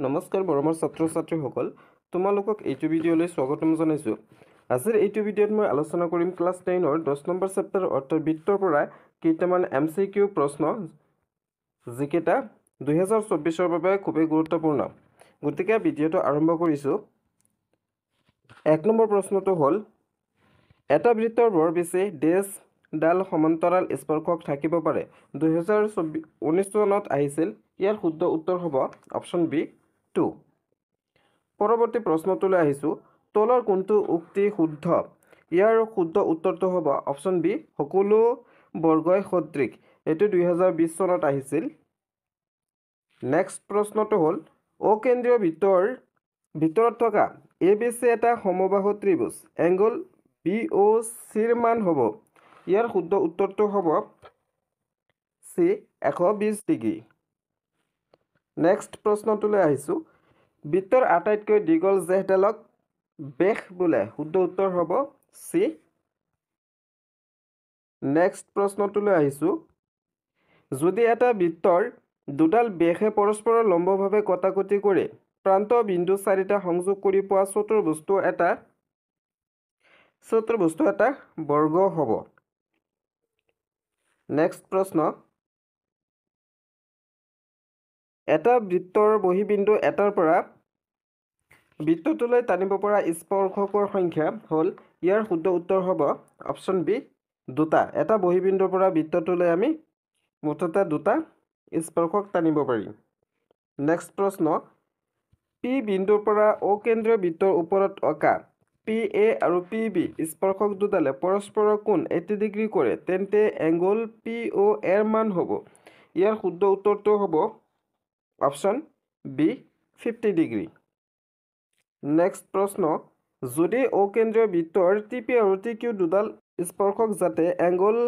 নমস্কাৰ মৰমৰ ছাত্ৰ ছাত্ৰীসকল, তোমালোকক এইটো ভিডিঅ'লৈ স্বাগতম জনাইছোঁ। আজিৰ এইটো ভিডিঅ'ত মই আলোচনা কৰিম ক্লাছ 10ৰ 10 নম্বৰ চেপ্টাৰ অৰ্থাৎ বৃত্তৰ পৰা কেইটামান MCQ প্ৰশ্ন, যিকেইটা 2024ৰ বাবে খুবেই গুৰুত্বপূৰ্ণ। গতিকে ভিডিঅ'টো আৰম্ভ কৰিছোঁ। এক নম্বৰ প্ৰশ্নটো হ'ল, এটা বৃত্তৰ বৰ বেছি ডেছ ডাল সমান্তৰাল স্পৰ্শক থাকিব পাৰে। 2019 চনত আহিছিল। ইয়াৰ শুদ্ধ উত্তৰ হ'ব অপশ্যন বি 2। পৰৱৰ্তী প্ৰশ্নটোলৈ আহিছোঁ, তলৰ কোনটো উক্তি শুদ্ধ? ইয়াৰ শুদ্ধ উত্তৰটো হ'ব অপশ্যন বি সকলো বৰ্গই সদৃশ। এইটো 2020 চনত আহিছিল। নেক্সট প্ৰশ্নটো হ'ল, অকেন্দ্ৰীয় বৃত্তৰ ভিতৰত থকা এ বি চি এটা সমবাহু ত্ৰিভুজ, এংগল বি অ' চিৰ মান হ'ব। ইয়াৰ শুদ্ধ উত্তৰটো হ'ব চি 120 ডিগ্ৰী। নেক্সট প্ৰশ্নটোলৈ আহিছোঁ, বৃত্তৰ আটাইতকৈ দীঘল জেহডালক বেশ বোলে। শুদ্ধ উত্তৰ হ'ব চি। নেক্সট প্ৰশ্নটোলৈ আহিছোঁ, যদি এটা বৃত্তৰ দুডাল বেশে পৰস্পৰৰ লম্বভাৱে কটাকটি কৰে প্ৰান্ত বিন্দু চাৰিটা সংযোগ কৰি পোৱা চতুৰ্বস্তু এটা বৰ্গ হ'ব। নেক্সট প্ৰশ্ন, এটা বৃত্তৰ বহিবিন্দু এটাৰ পৰা বৃত্তটোলৈ টানিব পৰা স্পৰ্শকৰ সংখ্যা হ'ল। ইয়াৰ শুদ্ধ উত্তৰ হ'ব অপশ্যন বি দুটা। এটা বহিবিন্দুৰ পৰা বৃত্তটোলৈ আমি মুঠতে দুটা স্পৰ্শক টানিব পাৰিম। নেক্সট প্ৰশ্ন, পি বিন্দুৰ পৰা অকেন্দ্ৰীয় বৃত্তৰ ওপৰত অঁকা পি এ আৰু পি বি স্পৰ্শক দুডালে পৰস্পৰৰ কোণ 80 ডিগ্ৰী কৰে, তেন্তে এংগল পি অ' এৰ মান হ'ব। ইয়াৰ শুদ্ধ উত্তৰটো হ'ব অপশ্যন বি 50 ডিগ্ৰী। নেক্সট প্ৰশ্ন, যদি অকেন্দ্ৰীয় বৃত্তৰ টি পি আৰু টি কিউ দুডাল স্পৰ্শক যাতে angle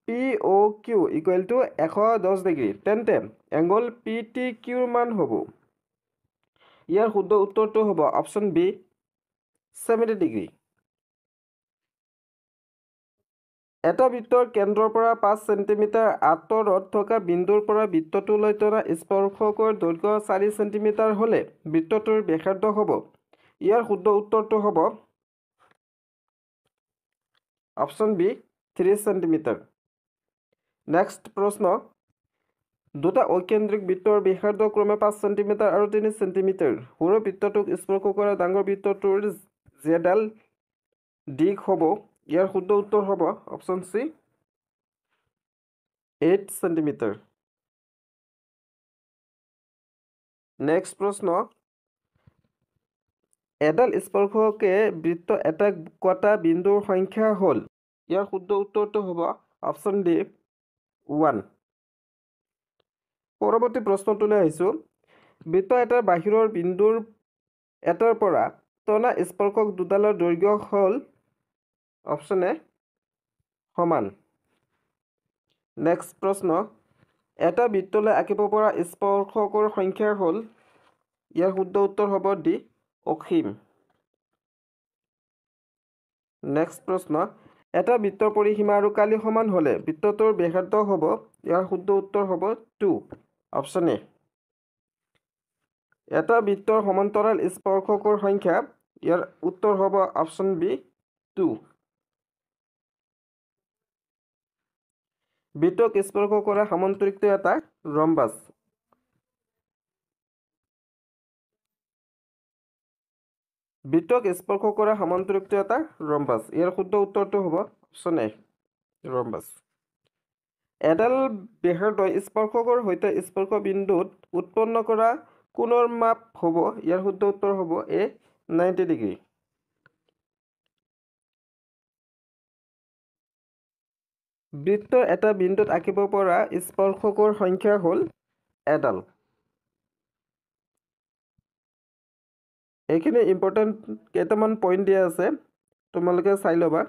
P O Q equal to 110 degree, তেন্তে এংগল পি টি কিউৰ মান হ'ব। ইয়াৰ শুদ্ধ উত্তৰটো হ'ব অপশ্যন বি 70 ডিগ্ৰী। এটা বৃত্তৰ কেন্দ্ৰৰ পৰা 5 চেণ্টিমিটাৰ আঁতৰত থকা বিন্দুৰ পৰা বৃত্তটোলৈ টনা স্পৰ্শকৰ দৈৰ্ঘ্য 4 চেণ্টিমিটাৰ হ'লে বৃত্তটোৰ ব্যাসাৰ্ধ হ'ব। ইয়াৰ শুদ্ধ উত্তৰটো হ'ব অপশ্যন বি 3 চেণ্টিমিটাৰ। নেক্সট প্ৰশ্ন, দুটা ঐকেন্দ্ৰিক বৃত্তৰ ব্যাসাৰ্ধ ক্ৰমে 5 চেণ্টিমিটাৰ আৰু 3 চেণ্টিমিটাৰ। সৰু বৃত্তটোক স্পৰ্শ কৰা ডাঙৰ বৃত্তটোৰ জেডাল দিশ হ'ব। ইয়াৰ শুদ্ধ উত্তৰ হ'ব অপশ্যন চি 8 চেণ্টিমিটাৰ। নেক্সট প্ৰশ্ন, এডাল স্পৰ্শকে বৃত্ত এটা কটা বিন্দুৰ সংখ্যা হ'ল। ইয়াৰ শুদ্ধ উত্তৰটো হ'ব অপশ্যন ডি 1। পৰৱৰ্তী প্ৰশ্নটোলৈ আহিছোঁ, বৃত্ত এটাৰ বাহিৰৰ বিন্দুৰ এটাৰ পৰা টনা স্পৰ্শক দুডালৰ দৈৰ্ঘ্য হ'ল অপশ্যন এ সমান। নেক্সট প্ৰশ্ন, এটা বৃত্তলৈ আঁকিব পৰা স্পৰ্শকৰ সংখ্যা হ'ল। ইয়াৰ শুদ্ধ উত্তৰ হ'ব ডি অসীম। নেক্সট প্ৰশ্ন, এটা বৃত্তৰ পৰিসীমা আৰু কালি সমান হ'লে বৃত্তটোৰ ব্যাসাৰ্ধ হ'ব। ইয়াৰ শুদ্ধ উত্তৰ হ'ব 2 অপশ্যন এ। এটা বৃত্তৰ সমান্তৰাল স্পৰ্শকৰ সংখ্যা। ইয়াৰ উত্তৰ হ'ব অপশ্যন বি 2। বৃত্তক স্পৰ্শ কৰা সামন্তৰিকটো এটা ৰম্বাছ। বৃত্তক স্পৰ্শ কৰা সামন্তৰিকটো এটা ৰম্বাছ। ইয়াৰ শুদ্ধ উত্তৰটো হ'ব অপশ্যন এ ৰম্বাছ। এডাল ব্যাসাৰ্ধই স্পৰ্শকৰ সৈতে স্পৰ্শ বিন্দুত উৎপন্ন কৰা কোণৰ মাপ হ'ব। ইয়াৰ শুদ্ধ উত্তৰ হ'ব এ 90 ডিগ্ৰী। বৃত্তৰ এটা বিন্দুত আঁকিব পৰা স্পৰ্শকৰ সংখ্যা হ'ল এডাল। এইখিনি ইম্পৰ্টেণ্ট কেইটামান পইণ্ট দিয়া আছে, তোমালোকে চাই ল'বা।